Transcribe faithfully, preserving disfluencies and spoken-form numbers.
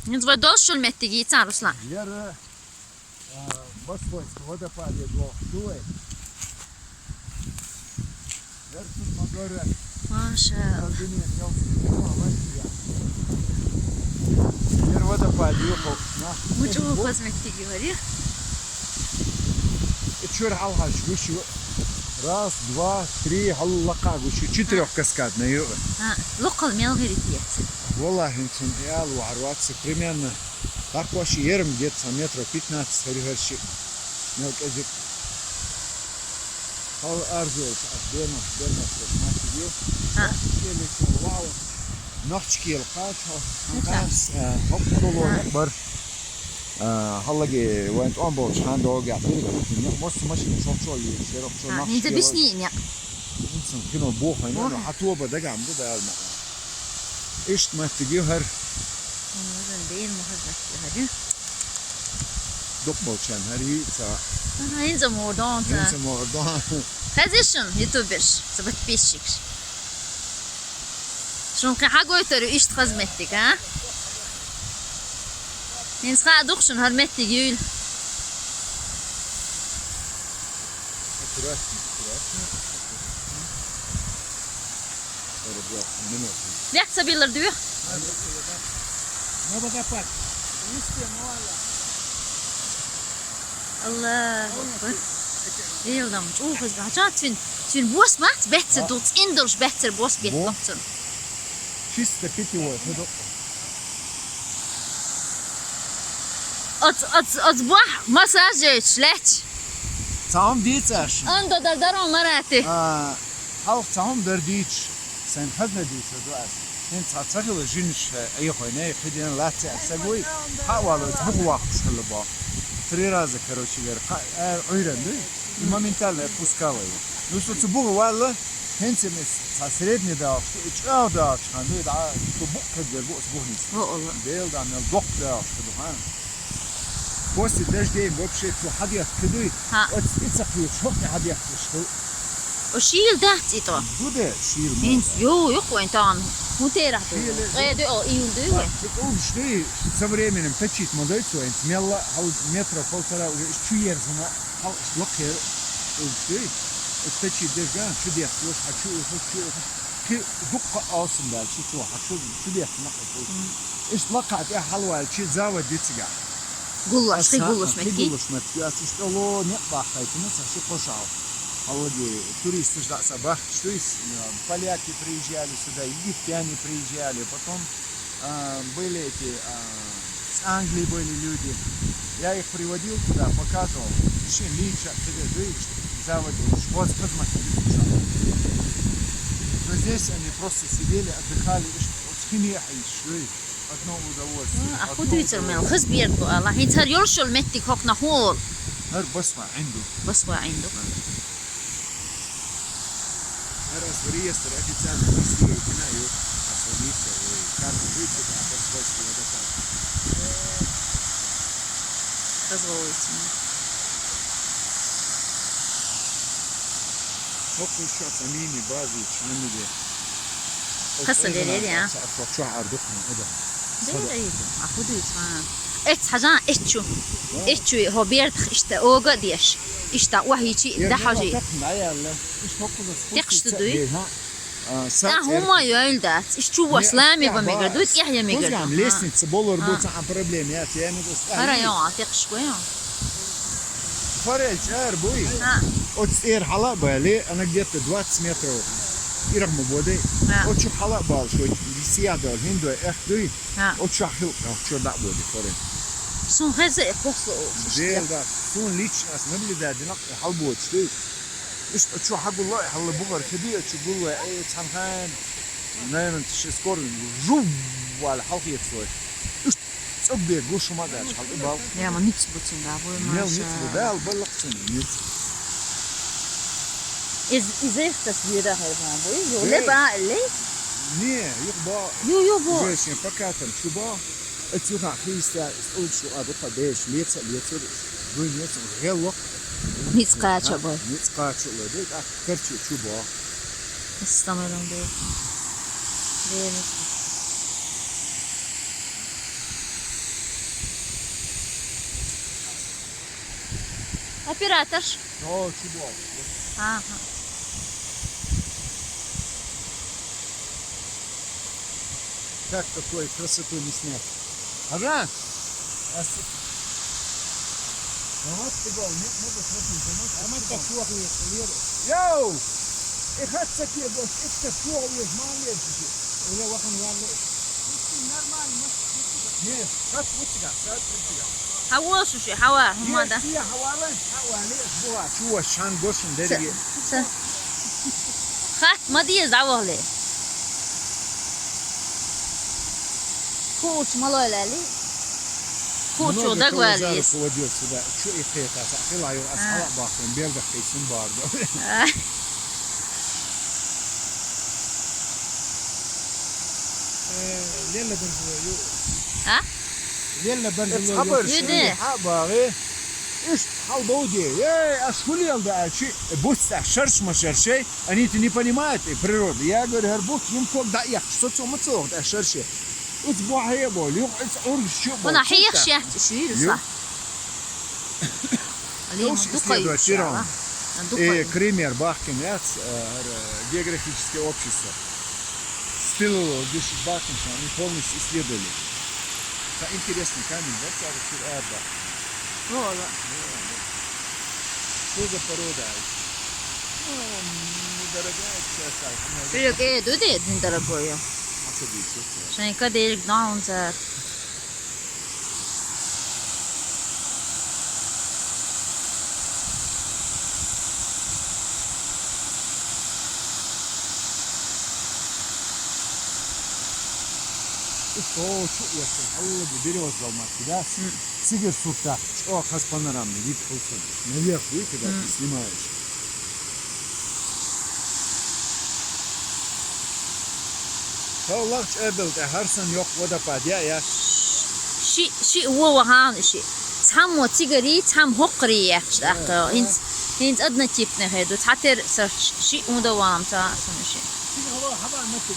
ХӀинца вай долччул меттиге йийцан, Руслан. Яра, а, Басвойский водопад е дохтуй. Яра цун ма гора. Машалла. Яра дуьнен ялсмала вай я. Яра водопад юху. На. Мучу хозметтиге вари. И чуьра хьалхаш гуш ю. Раз, два, три, хьал лакха гуш ю. Четырёхкаскадный ю. А, локхал мел гӀирит яц. Валлахьи, цун ял вахьар вац, примерно. Тахкош ерам где-то метров пятнадцать хӀара хӀара шиъ. Мел кӀезиг. Хьал арзуьйту ас бенах, бенах, маттиге. А. Нохчкел кхача, Нохчкел кхача, Нохчкел. Ханканс, а, хӀокху доло бар. А, хьаллаге вайн тӀом болчу хан догӀу гехь дириг хӀутту некъ, массо машина чохчо йийр, шерокчо. А, нохчкел. ХӀинца бисни некъ. ХӀинца кино боху, ну, хьан тоба дагахь ма ду, Дала ма. Иштта маттиг ю хӀара. Вазан бер ма хаза маттиг ю хӀара. Дукха болчарна хӀара йийца. Аха, хӀинца мур дон ца. ХӀинца мур дон. Хаза шун ютуберш, ца подписчикаш. Шун кхин хьагойтар ю иштта хаза меттиг, а? ХӀинца хаа ду-кх шуна хӀара меттиг юйла. Аккуратно, аккуратно. Минута. Век ца биллар дуьйху? Ну, пока пак. Аллаху акбар. Ил дам чӀогӀа хаза. Хьажа цуьнан, цуьнан бос бац, беццар ду, цӀена долуш беццар бос бетталуш цунна. Чисто питьевой хӀу ду. Оц, оц, оц бохь массаж йойтуш лаьтташ. Цхьа хӀума дийца аш. Анда дар даро марати. А, хьалха цхьа хӀума дар дийцаш. Сайн хазна дийцар ду ас. ХӀинца цхьа ца хилла жинаш, э, айхой, най, кхиден лаьцци ас сагой, хьа а валлалц буха ваккхуш хилла боху. Три раза, короче говоря, кхаъ, э, Ӏуьйран дуй? И моментально отпускала его. Ну, со цу буха валла, хӀинца мис цхьа средний далаш, и чӀагӀ далаш хан дуй, да, цу букъ каггар бу ас бухница. О, Алла. Дел да, мел доккха далаш хан ду, хан. После дождей вообще цу хьадехка дуй? Хьа. Оц и ца кхуьйхуш, хӀокху хьадехкаш ду. О, шийла дац и тӀо? Ду де, шийла мо. ХӀинца, йо, юха вайн тахана. ХӀун терахь ду? Шийла. Ткъе ду, о, июль ду вайн. Ца тӀулгаш дуй, со временем тачийта ма дой цо, хӀинца мелла, хьал метра полтора уже иш чу ерзана, хьал иш лакхера тӀулгаш дуй. Иш тачийта деш ган, чу дехкалуш, хьа чу ухуш, чу ухуш. Кхин дуккха алсам баьлчи цо, хьа чу, чу дехкана кхин тӀулгаш. Мгм. Иштта лакхахь тӀе хьалаваьлчи, завод ди цигахь. Гуллаш, кхин гуллаш метки? Кхин гуллаш метки. Ас иштта оло некъ баххайтина, ца ши кхошал. Хьаллаги туристаш дӀа са бахча турист, э, поляки приезжали сюда, египтяне приезжали, потом, а, были эти, а, с Англии были люди. Я их приводил туда, показывал. Ши лича, кхиде дуй, заводил, школа хазмат. Но здесь они просто сидели, отдыхали, иш, вот химия, иш, дуй. Одно удовольствие. А, одно хӀун дуьйцур мел? Удовольствие. Хаза бер ду ала. ХӀинца хӀара йолуш йолу меттиг хӀокхунах хӀун олу? ХӀара Басва Ӏин ду. Басва Ӏин ду. ХӀара ас реестр официально регистрировать йина ю. Ас реестр, ой, карта дуьйцу, а Басвойский водопад. Хаза вовлуьйту. ХӀокху шо самими базы чхьанниге. Хаса верери, а? Ца, ца, чохь ардухна, эда. Дера иду, а хӀун дуьйцу, а? Эц хьажа, эцчу. Эцчу, хӀо бердах иштта ога а деш. Иштта охьичи, дахьажи. Текхаш ду дуй? А, са цӀеркъ. ХӀума йойла дац. Иш чу вос лами ба мегар ду, тӀехь я мегар ду. Кузгам лестница болор бу, цхьа проблема яц, я мегар ста. ХӀара йо, а текхаш гой йо. Форель чӀар буй? Ха. Оцу цӀера хьала а бали, она где-то двадцать метров. Ирах ма бодай. Ха. Оцу хьала а бал, шо висия дал, хиндой, эх дуй. Ха. Оцу хил, чу дӀа боди форель. Сун хеза и кхосло. Дел да, сун лично ас наблюдать дина, хьал боцуш дуй. Иштта чу хьагулло, хьалла бухара хиди, чу гулло, э, цхьанхайна, наверное, ши скоро жув вала хьалхецлой. Иштта цӀогбе гуш ма даьлча, хьал и бал. Я, ма ниц бу цуьнга, вой, мел ниц бу, маша. Дал баллакъ цуьнга, ниц. Из, из эх тас вира хай ма бу, из, ле ба, ле? Не, юх ба. Ю, ю, бу. Уже шен пока там чу ба. Оцу юххехь хийста, иза тӀулгаш ю а дукха бераш, леца а лецура, дуй лецура, гӀелло. Ницкъ кхача а бой. Ницкъ кхача а лой, дуй, тӀаккха карчу чу бо. Стамалан бой. Бераш. Операторш. О, чудо. Ага. Как такой красоту не снять? Ага. А с- А вот ты гол, нет, надо сразу замочить. А мы так плохо ехали. Йоу! И хат сапье гол, это плохо ехали, молодец. Уже вахан варлы. Нормально. Нет, как вот тебя, как вот тебя. Хавош уже, хава, хумада. Есть, я хавалан, хавали, буа, чуа, шан гошин, дерги. Хат, мадиез, давали. Куч малой лали. Кучу много дагвалис. Кило жару уводил сюда. Чё и хета, сахила, ас хала бахтын, берда хейсин бардо. Э, леле бензило, ю. А? Леле бензило, ю. Хабар, ха, багы. Иш халбоди. Эй, аш хулиал да, чи, буста, шарш ма шаршей. Они это не понимают, и природа. Я говорю, гьар бут, им кок да, я, что цо ма цо, да, шарше. Уц бахе бо, ю, уц ург шу бо. Вона хиях шахт, шу, ю. Лим, дукай исследовать, шу, Иран. Дукай. Э, Кремер, Бахкин, яц, э, географическое общество. Стилу дышит Бахкин, они полностью исследовали. Это интересный камень, да, царь Чир-, а, Бахкин. Вола. Что за порода? Ну, недорогая сейчас, так, ну, Привет, э, дуди, недорогое. А что здесь, что это? Шайка, дерг, да, он за. Ишо, чу яшин, Аллагьи берёз далмат, да? М. Сигир сурта, чу хас панорамный вид хулсан. Наверх, видите, как ты снимаешь. М. Халлах чӀебилтӀа гьарсан йохъ водопад я, я. Ши, ши вова гьан ши. Цхьаммо цигари, цхьам гьукъри яхча. Да, дахта. Да. Инц, инц однотипный хеду. Цхьатер са ши унда вам ца сун ши. Сигала хабар